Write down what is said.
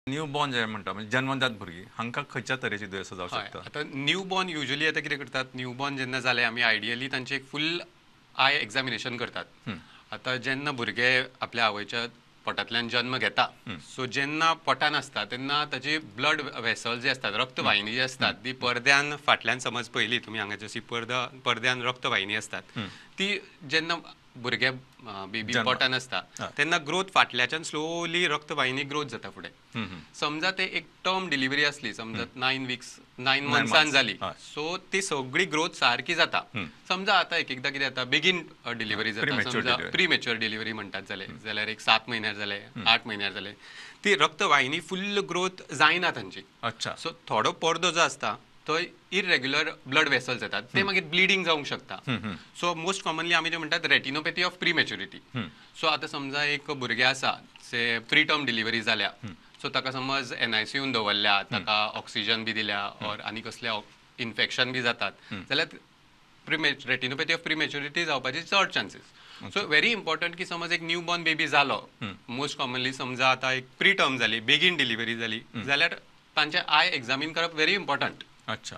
New born जे म्हणटा, म्हणजे जन्मजात भुरगीं, हांकां खंयच्या तरेची दुयेंसां जावं शकता? आतां न्यू बॉर्न युजली आतां कितें करतात, न्यू बॉर्न जेन्ना जाले आमी आयडियली तांचे एक फूल I examination करतात. आतां जेन्ना भुरगे आपल्या आवयच्या पोटांतल्यान जन्म घेता, सो जेन्ना पोटान आसता तेन्ना ताची ब्लड वेसल्स जे आसतात, रक्तवाहिनी जी आसतात ती पडद्यान फाटल्यान, समज पयली तुमी हांगा जशी पडद्यान रक्तवाहिनी आसतात ती जेन्ना भुरगे बेबी पोटान आसता तेन्ना ग्रोथ फाटल्याच्यान स्लोली रक्तवाहिनी ग्रोथ जाता फुडें. समजा ते एक टर्म डिलिव्हरी आसली, समजा 9 वीक्स 9 मंथ्सान जाली, सो ती सगळी ग्रोथ सारकी जाता. समजा आतां एक एकदां कितें जाता, बेगीन डिलिव्हरी जाता, समजा प्रीमॅच्युअर डिलिव्हरी म्हणटात जाले जाल्यार एक 7 म्हयन्यार जाले, 8 म्हयन्यार जाले, ती रक्तवाहिनी फुल्ल ग्रोथ जायना तांची. सो थोडो पडदो जो आसता तो इरेग्युलर ब्लड वेसल्स येतात, ते मागीर ब्लिडींग जावंक शकता. सो मोस्ट कॉमनली आमी जे म्हणटात रेटिनोपॅथी ऑफ प्रीमॅच्युरिटी. सो आतां समजा एक भुरगें आसा, से प्रीटर्म डिलिव्हरी जाल्या, सो ताका समज NICUन दवरल्या, ताका ऑक्सिजन बी दिल्या ऑर आनी कसले इन्फेक्शन बी जातात जाल्यार रेटिनोपॅथी ऑफ प्रीमॅच्युरिटी जावपाची चड चान्सीस. सो व्हेरी इम्पॉर्टंट की समज एक न्यू बॉर्न बेबी जालो, मोस्ट कॉमनली समजा आतां एक प्रीटर्म जाली, बेगीन डिलिव्हरी जाली जाल्यार तांचे I examine करप व्हेरी इम्पॉर्टंट. अच्छा.